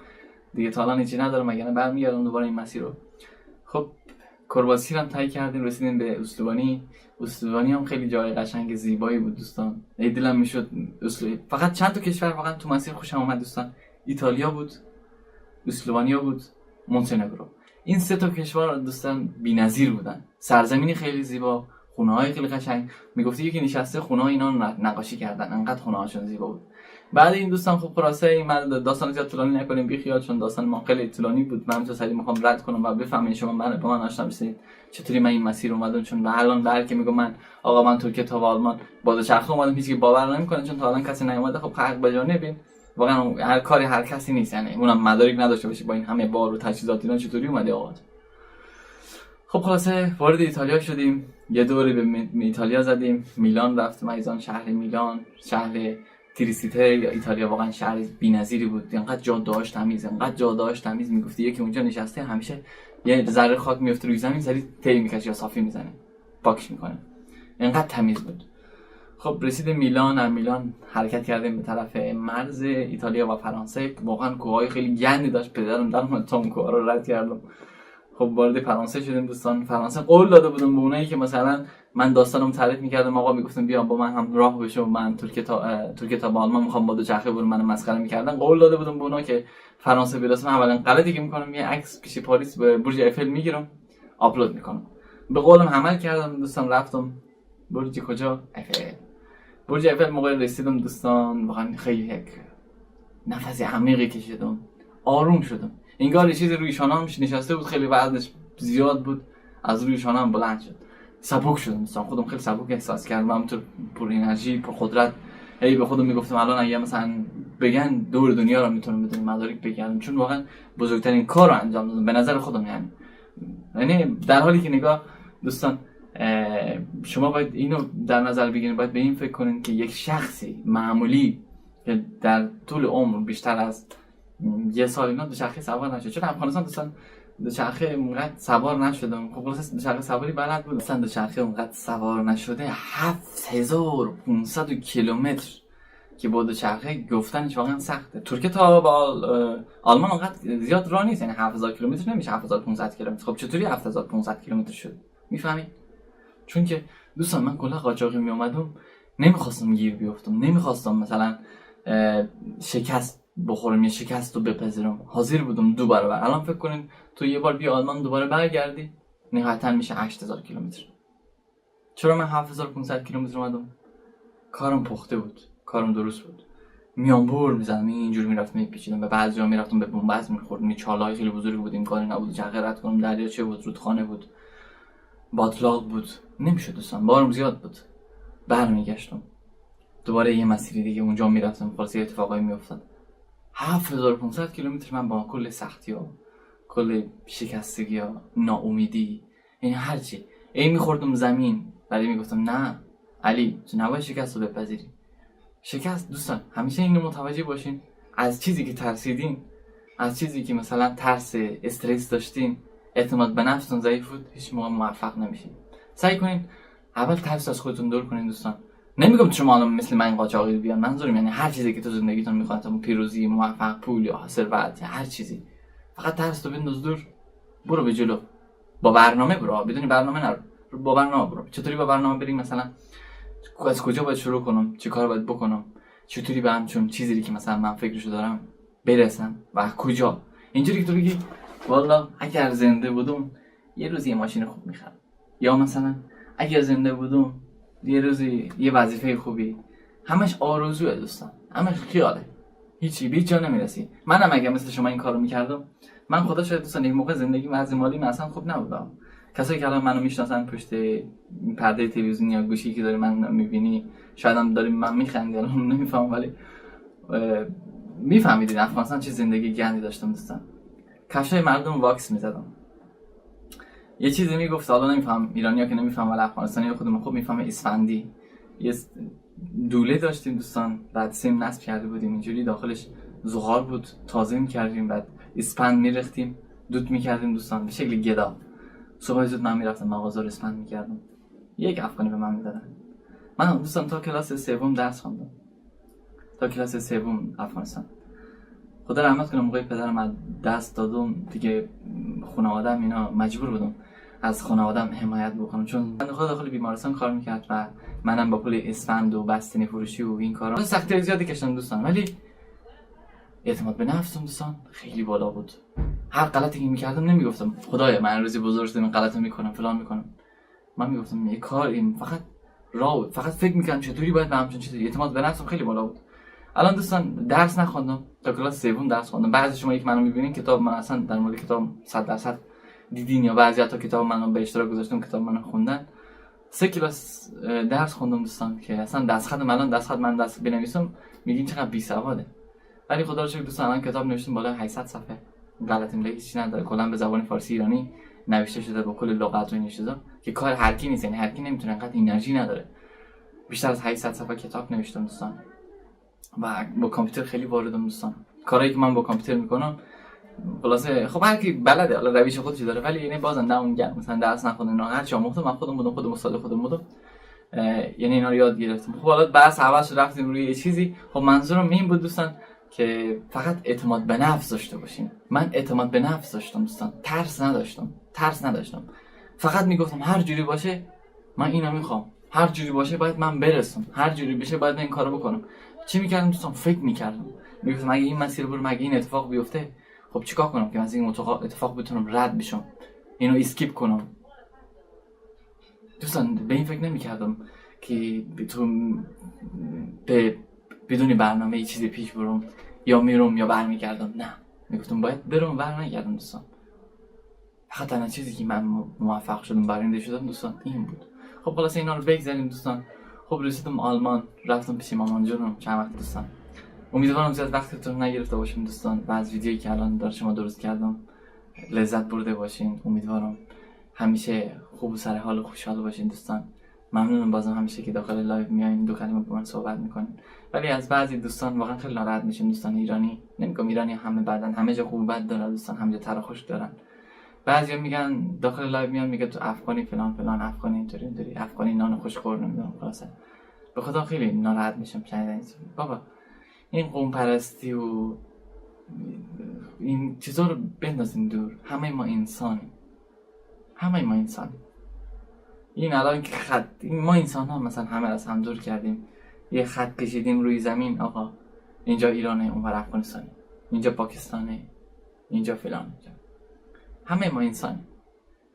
دیگه، تا الان هیچی ندارم، مگه نه برمیگردم دوباره این مسیر رو. خب کرواسی رو هم طی کردیم، رسیدیم به اسلوونی. اسلوونی هم خیلی جای قشنگ زیبایی بود دوستان. ای دلم میشد فقط چند تا کشور واقعا تو مسیر خوشم اومد دوستان. ایتالیا بود، اسلوونیا بود، مونتنگرو. این سه تا کشور دوستان بی‌نظیر بودن. سرزمینی خیلی زیبا، خونه‌های خیلی قشنگ. میگفتی یکی نشسته خونه‌های اینا رو نقاشی کردن، انقدر خونه‌هاشون زیبا بود. بعد این دوستان خب خلاصه این من داستان زیاد طولانی نکنیم بی خیال، چون داستان ما خیلی طولانی بود. من تو سریع میخوام رد کنم و بفهمید شما من با من آشنا بشید چطوری من این مسیر اومدم. چون الان برک میگم من آقا من ترکیه تا آلمان با دوچرخه اومدم، هیچ کی باور نمیکنه چون تا الان کسی نیومده. خب حق به جانب، واقعا هر کاری هر کسی نیست، یعنی اونم مدارک نداشته باشه با این همه بار و تجهیزات اینا چطوری اومده آقا. خب خلاصه وارد ایتالیا شدیم، یه دوری به ایتالیا زدیم، میلان رفتیم ایزان، شهر میلان، شهر تریسیته یا ایتالیا واقعا شهر بی‌نظیری بود. اینقدر جا داشت تمیز، اینقدر جا داشت تمیز، میگفتی یکی اونجا نشسته همیشه یه ذره خاک میفته روی زمین، سری تی میکشه یا صافی میزنه پاکش میکنه، اینقدر تمیز بود. خب رسیدیم میلان، از میلان حرکت کردیم به طرف مرز ایتالیا و فرانسه. واقعا کوه‌های خیلی گندی داشت، پدرم در اومد تا اون کوه‌ها رو رد کردم. خب وارد فرانسه شدیم دوستان. فرانسه قول داده بودم به اونایی که مثلا من داستانم تعریف می‌کردم، آقا میگفتم بیا با من هم راه بشو، من ترکیه تا آلمان می‌خوام با دوچرخه برم، منو مسخره می‌کردن. قول داده بودم به اونا که فرانسه برسم اولین غلطی که می‌کنم یه عکس پیش پاریس به برج ایفل می‌گیرم آپلود می‌کنم. به قولم عمل کردم دوستان، رفتم برج کجا؟ ایفل. برج ایفل موقع رسیدم دوستان واقعا خیلی یک نفس عمیقی کشیدم، آروم شدم، انگار یه چیزی روی شانه‌ام نشسته بود، خیلی وزنش زیاد بود، از روی شانه‌ام بلند شد، سبک شدم دوستان، خودم خیلی سبک احساس کردم، همونطور پر انرژی پر قدرت. هی به خودم میگفتم الان اگه مثلا بگن دور دنیا رو میتونم بدون مدارک بگم، چون واقعا بزرگترین کار رو انجام دادم به نظر خودم. یعنی در حالی که نگاه دوستان شما باید اینو در نظر بگیرید، باید به این فکر کنین که یک شخصی معمولی که در طول عمر بیشتر از یه سال اینا دوچرخه سوار نشد، چون افغانستان دوستان دوچرخه اونقدر سوار نشدم، خب خلاص دوچرخه سواری بلد بود، اصلا دوچرخه اونقدر سوار نشده، 7500 کیلومتر که با دوچرخه گفتنش واقعا سخته. ترکیه تا با آلمان اونقدر زیاد راه نیست، یعنی 7000 کیلومتر نمیشه، 7500 کیلومتر. خب چطوری 7500 کیلومتر شد؟ میفهمید؟ چون که دوستان من کلا قاچاقی می اومدم، نمیخواستم گیر بیافتم، نمیخواستم مثلا شکست بخورم یا شکست رو بپذیرم، حاضر بودم دو برابر. الان فکر کنین تو یه بار بیا آلمان دوباره برگردی نهایتا میشه 8000 کیلومتر. چرا من 7500 کیلومتر اومدم؟ کارم پخته بود، کارم درست بود، میانبر میزدم، اینجوری میرفتم میپیچیدم، به بعضی جا میرفتم به بن‌بست میخوردم، چاله‌های خیلی بزرگ بود، امکانی نبود چرخه رد کنم، دریاچه بود، رودخانه بود، باتلاق بود، نمیشد دوستان، بارم زیاد بود. برمیگشتم دوباره یه مسیری دیگه اونجا میرفتم، خلاص یه اتفاقایی میافتاد. 7500 کیلومتر من با کل سختی‌ها، کل شکستگی‌ها، ناامیدی، یعنی هرچی ای میخوردم زمین، ولی میگفتم نه علی تو نباید شکست رو بپذیری. شکست دوستان همیشه اینو متوجه باشین، از چیزی که ترسیدین، از چیزی که مثلا ترس، استرس داشتین، اعتماد به نفستون ضعیف بود، هیچ موقع موفق نمیشین. سعی کنین اول ترس از خودتون دور کنین دوستان. نمیگم شما الان مثل من قاچاقی بیان، منظورم یعنی هر چیزی که تو زندگیتون میخواد، پیروزی، موفق، پول یا ثروت یا هر چیزی، فقط ترس رو بنداز دور، برو به جلو، با برنامه برو، بدون برنامه نرو، با برنامه برو. چطوری با برنامه بریم؟ مثلا از کجا باید شروع کنم، چه کار باید بکنم، چطوری به همچون چیزی که مثلا من فکرشو دارم برسم و کجا. اینجوری که تو بگی والا اگر زنده بودم یه روز یه ماشین خوب میخرم، یا مثلا اگر زنده بودم یه روزی یه وظیفه خوبی، همش آرزوئه دوستان، همش خیاله، هیچی به هیچ جا نمیرسی. منم اگه مثل شما این کارو میکردم، من خدا شاید دوستان یک موقع زندگی وضع مالی من اصلا خوب نبودم. کسایی که الان منو میشناسن پشت پرده تلویزیون یا گوشی که داری من میبینی، شاید هم داری من میخندی الان نمیفهمم، ولی میفهمیدین افغانستان چه زندگی گندی داشتم دوستان. کفشای مردم واکس میزدم. یه چیزی میگفت، حالا نمیفهم ایرانیا که نمیفهم، ولی افغانستانی خودمون خوب میفهمه، اسفندی. یه دوله داشتیم دوستان، بعد سیم نصب کرده بودیم اینجوری، داخلش زغال بود، تازه میکردیم، بعد اسپند میرختیم، دود میکردیم دوستان به شکل گدا. صبح زود من میرفتم مغازه رو اسپند میکردم، 1 افغانی به من میدادن. من دوستان تا کلاس سوم درس خواندم، تا کلاس سوم افغانستان. خدا رحمت کنه موقعی پدرم از دست دادم دیگه، خانواده‌ام اینا مجبور بودم از خانواده‌ام حمایت بکنم، چون من خدا داخل بیمارستان کار میکرد و منم با پول اسفند و بستنی فروشی و این کارا سختی زیادی کشیدم دوستان. ولی اعتماد به نفسم دوستان خیلی بالا بود. هر غلطی که میکردم نمیگفتم خدایا من روزی بزرگ شدم این غلطو میکنم فلان میکنم، من میگفتم یه کار این فقط راه، فقط فکر میکردم چطوری باید به همچین چیزی. اعتماد به نفسم خیلی بالا بود. الان دوستان درس نخوندم، تا کلاس سوم درس خوندم. بعضی شما یک منو میبینین کتاب من اصلا در مورد کتاب 100% دیدین، یا بعضی حتی کتاب منو به اشتراک گذاشتم، کتاب منو خوندن. 3 کلاس درس خوندم دوستان که اصلا دستخط من الان دستخط من دست بنویسم میگین چقدر بی سواده، ولی خدا رو شکر دوستان الان کتاب نوشتم بالای 800 صفحه، غلط املایی هیچ نداره، کلا به زبان فارسی ایرانی نوشته شده با کل لغات و این چیزا که کار هر کی نیست، یعنی هر کی نمیتونه، انقدر انرژی نداره. بیشتر از 800 صفحه کتاب نوشتم دوستان و با کامپیوتر خیلی واردم دوستان. کارهایی که من با کامپیوتر میکنم خلاصه خب هر کی بلده، حالا روش خودش داره، ولی یعنی بازم نه اون گرم مثلا درس نخوندن اینا، هر چی آموختم من خودم بودم، خودم استاد خودم بودم، یعنی اینا رو یاد گرفتم. خب حالا بحث عوض شد رفتیم روی یه چیزی. خب منظورم این بود دوستان که فقط اعتماد به نفس داشته باشین. من اعتماد به نفس داشتم دوستان، ترس نداشتم، ترس نداشتم. فقط میگفتم هر جوری باشه من اینو میخوام، هر جوری باشه باید من برسم، هر جوری بشه باید من این کارو بکنم. چی میکردم دوستان؟ فکر میکردم، میگفتم اگه این مسیر برم، اگه این اتفاق بیفته، خب چیکار کنم که از این اتفاق بتونم رد بشم، اینو skip کنم. دوستان به این فکر نمیکردم که بتونم بدون برنامه یه چیزی پیش برم، یا میرم یا برمیگردم. نه، میگفتم باید برم برنگردم دوستان. فقط تنها چیزی که من موفق شدم برنده شدم دوستان این بود. خب خلاص اینا رو بگذاریم دوستان. خب رسیدم آلمان، رفتم پیش مامان جونم چند وقت دوستان. امیدوارم زیاد وقتتون نگرفته باشم دوستان و از ویدیویی که الان داره شما درست کردم لذت برده باشین. امیدوارم همیشه خوب و سر حال و خوشحال باشین دوستان. ممنونم بازم همیشه که داخل live میاین دو کلمه با من صحبت میکنین. ولی از بعضی دوستان واقعا خیلی ناراحت میشیم دوستان ایرانی. نمیگم ایرانی همه بدن، همه جا خوب و بد دارن دوستان، همه جا تر و خشک دارن. بعضیا میگن داخل live میان میگه تو افغانی فلان فلان، افغانی اینطوری اینطوری، افغانی نان خوش خور، نمیدونم. خلاصه به خدا خیلی ناراحت میشم شنیدن این چیزا. بابا این قوم پرستی و این چیزا رو بندازین دور. همه ما انسانیم، همه ما انسانیم. این الان که خط این ما انسان ها مثلا همه از هم دور کردیم، یه خط کشیدیم روی زمین، آقا اینجا ایرانه، اونور افغانستانه، اینجا پاکستانه، اینجا فلان، اینجا. همه ما انسانیم.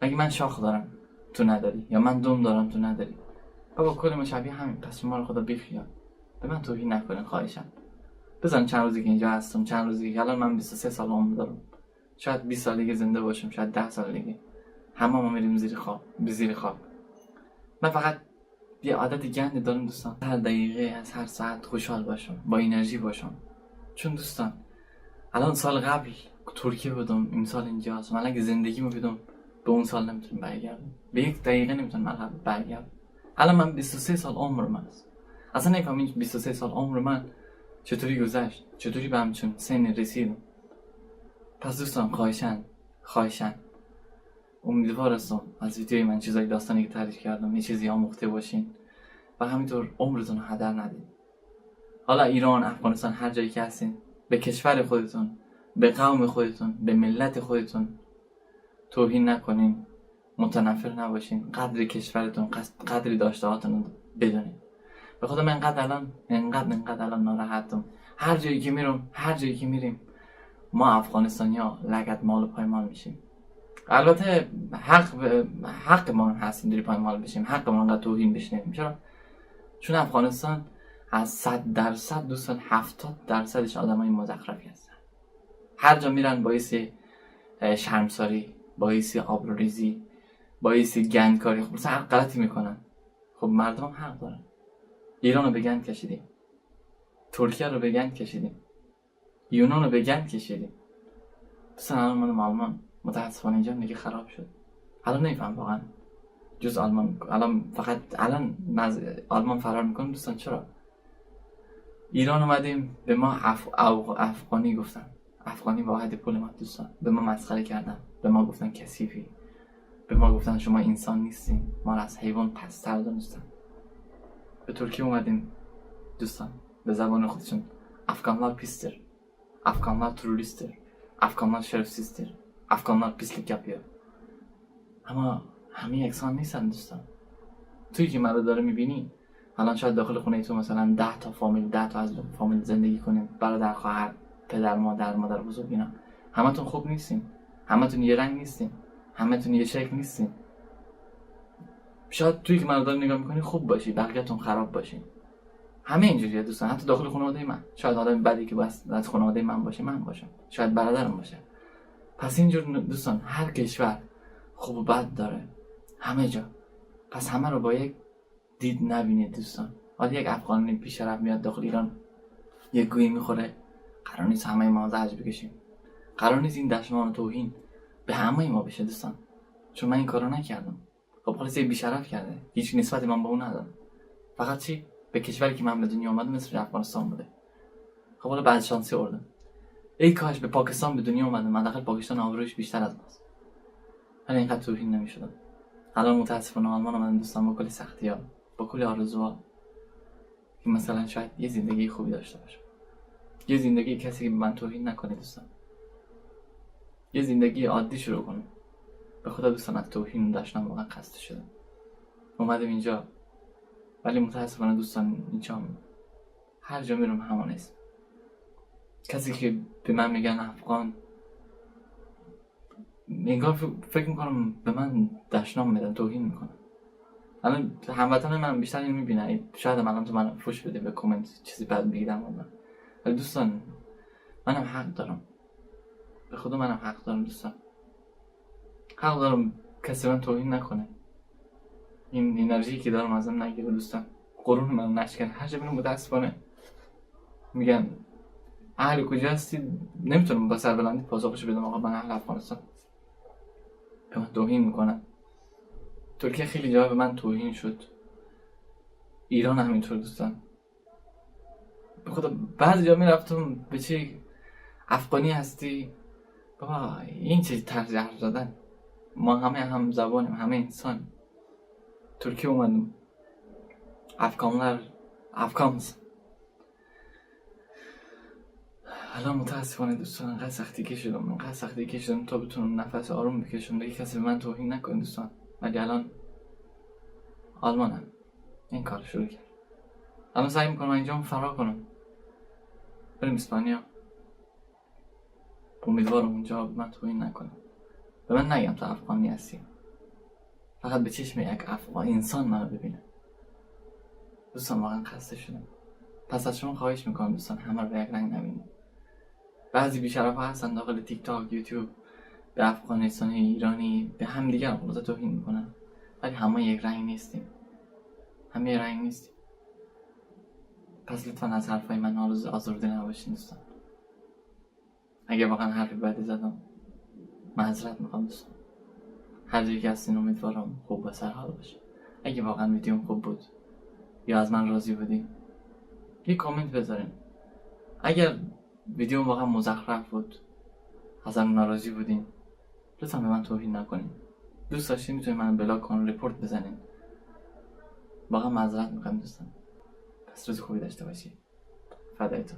مگه من شاخ دارم تو نداری، یا من دم دارم تو نداری؟ بابا کل ما شبیه همین. پس شما رو خدا بیخیال، به من توهین نکنین خواهشم. بزن چند روزی که اینجا هستم، چند روزی که الان من 23 سال عمر دارم، شاید 20 سال دیگه زنده باشم، شاید 10 سال دیگه، همه ما میریم زیر خواب، به زیر خواب. من فقط یه عادت گند دارم دوستان، هر دقیقه از هر ساعت خوشحال باشم، با انرژی باشم. چون دوستان الان سال قبل ترکیه بودم، این سال اینجا هستم. الان اگه زندگیمو بدم به اون سال نمیتونم برگردم، به یک دقیقه نمیتونم عقب برگردم. الان من 23 سال عمرم است، اصلا نمیفهمم این 23 سال عمر من چطوری گذشت، چطوری به همچون سن رسیدم. پس دوستان خواهشن امیدوار هستم از ویدیوی من چیزای داستانی که تعریف کردم یه چیزی آموخته باشین و همینطور عمرتون رو هدر ندین. حالا ایران، افغانستان، هر جایی که هستین، به کشور خودتون، به قوم خودتون، به ملت خودتون توهین نکنین، متنفر نباشین، قدر کشورتون، قدر داشته هاتون رو بدونین. به خدا من انقدر الان ناراحتم. هر جایی که میرم، هر جایی که میریم، ما افغانستانیا لگد مال و پایمال میشیم. البته حق ما هست اینجوری پایمال بشیم، حق ما انقدر توهین بشنویم. چرا؟ چون افغانستان از 100% دوستان 70%ش آدمای مزخرفی هستن. هر جا میرن باعث شرمساری، باعث آبروریزی، باعث گندکاری، خب مثلا هر غلطی میکنن. خب مردم حق دارن. ایران رو به گند کشیدیم، ترکیه رو به گند کشیدیم، یونان رو به گند کشیدیم. دوستان الان من آلمان متاسفانه اینجا دیگه خراب شد. الان نمیفهم واقعا جز آلمان، الان فقط الان آلمان فرار میکنم دوستان. چرا؟ ایران اومدیم به ما افغانی گفتن، افغانی واحد پول ما دوستان، به ما مسخره کردن، به ما گفتن کثیفی، به ما گفتن شما انسان نیستین، ما را از حیوان پست‌تر دونستن. به ترکیه اومدیم دوستان، به زبان خودشون Afganlar pistir, Afganlar teröristtir, Afganlar şerefsizdir, Afganlar pislik yapıyor. اما همه یکسان نیستن دوستان. تویی که من رو داره میبینی الان شاید داخل خونه تو مثلا 10 تا فامیل، 10 تا از فامیل زندگی کنیم، برادر، خواهر، پدر، مادر، مادر بزرگ، اینا همتون خوب نیستین، همتون یه رنگ نیستین، همتون یه شکل نیستین. شاید تویی که من رو داره نگاه میکنی خوب باشی، بقیه‌تون خراب باشین. همه اینجوریه دوستان، حتی داخل خانواده من. شاید آدم بدی که بس از خانواده من باشه من باشم، شاید برادرم باشه. پس اینجور دوستان هر کشور خوب و بد داره، همه جا. پس همه رو با یک دید نبینید دوستان. حالا یک افغانی بی‌شرف میاد داخل ایران یک گویی میخوره، قرار نیست همه ما زجر بکشیم، قرار نیست این دشمن و توهین به همه ما بشه دوستان، چون من این کارو نکردم. خب خلاص یه بی‌شرف کرده، هیچ نسبتی من با اون ندارم، فقط چی؟ به کشوری که من به دنیا اومدم مثل افغانستان بوده. خب حالا بعد شانسی آوردم، ای کاش به پاکستان به دنیا اومدم، حداقل پاکستان آبروش بیشتر از ماست، ولی اینقدر توهین نمی‌شدم. الان متاسفانه آلمان اومدم دوستان، با کلی سختی‌ها، با کلی آرزوها، که مثلا شاید یه زندگی خوبی داشته باشم، یه زندگی کسی که به من توهین نکنه دوستان، یه زندگی عادی شروع کنم. به خدا دوستان از توهین داشتم واقعا خسته شدم. اومدم اینجا ولی متاسفانه دوستان اینجا هر جا میرم همان است. کسی که به من میگن افغان انگار فکر میکنم به من دشنام میدن، توهین میکنن. الان هموطن من بیشتر اینو میبینه، شاید الان تو من فوش بده به کامنت چیزی بد بگیرم من، ولی دوستان منم حق دارم، به خدا منم حق دارم دوستان، حق دارم کسی من توهین نکنه، این انرژی که دارم ازم نگیره دوستان، غرور من نشکنه. هر جا میرم متاسفانه میگن اهل کجا هستی، نمیتونم با سربلندی پاسخشو بدم، آقا من اهل افغانستان. به من توهین میکنن. ترکیه خیلی جا به من توهین شد، ایران همینطور دوستان. به خدا بعضی جا میرفتم به چی افغانی هستی، بابا این چه طرز حرف زدن، ما همه هم زبانیم، همه انسان. ترکیه اومدم افغانlar افغانز. الان متاسفانه دوستان انقدر سختی کشیدم، انقدر سختی کشیدم تا بتونم نفس آروم بکشم دیگه، کسی به من توهین نکنه دوستان. ولی الان آلمانم این کار شروع کرد، الان سعی میکنم اینجا فرار کنم بریم اسپانیا. امیدوارم اونجا به من توهین نکنه، به من نگم تو افغانی هستی، فقط به چشم یک افغان انسان منو ببینه. دوستان واقعا خسته شدم. پس از شما خواهش میکنم دوستان همه رو به یک رنگ نبینید. بعضی بی‌شرف‌ها هستن داخل تیک تاک، یوتیوب، به افغانستانی، ایرانی، به هم دیگه خلاصه توهین میکنن، ولی همه یک رنگ نیستیم، همه یک رنگ نیستیم. پس لطفا از حرفای من آزرده نباشین دوستان. اگه واقعا حرف بدی زدم معذرت میخوام دوستان. هر جایی که هستین امیدوارم خوب و سرحال باشه. اگه واقعا ویدیوم خوب بود یا از من راضی بودین یه کامنت بذارین. اگر ویدیوم واقعا مزخرف بود، ازم ناراضی بودین، لطفا به من توهین نکنین. دوست داشتین میتونین منو block کن، report بزنین. واقعا معذرت میخوام دوستان. پس روز خوبی داشته باشید. فدای تو.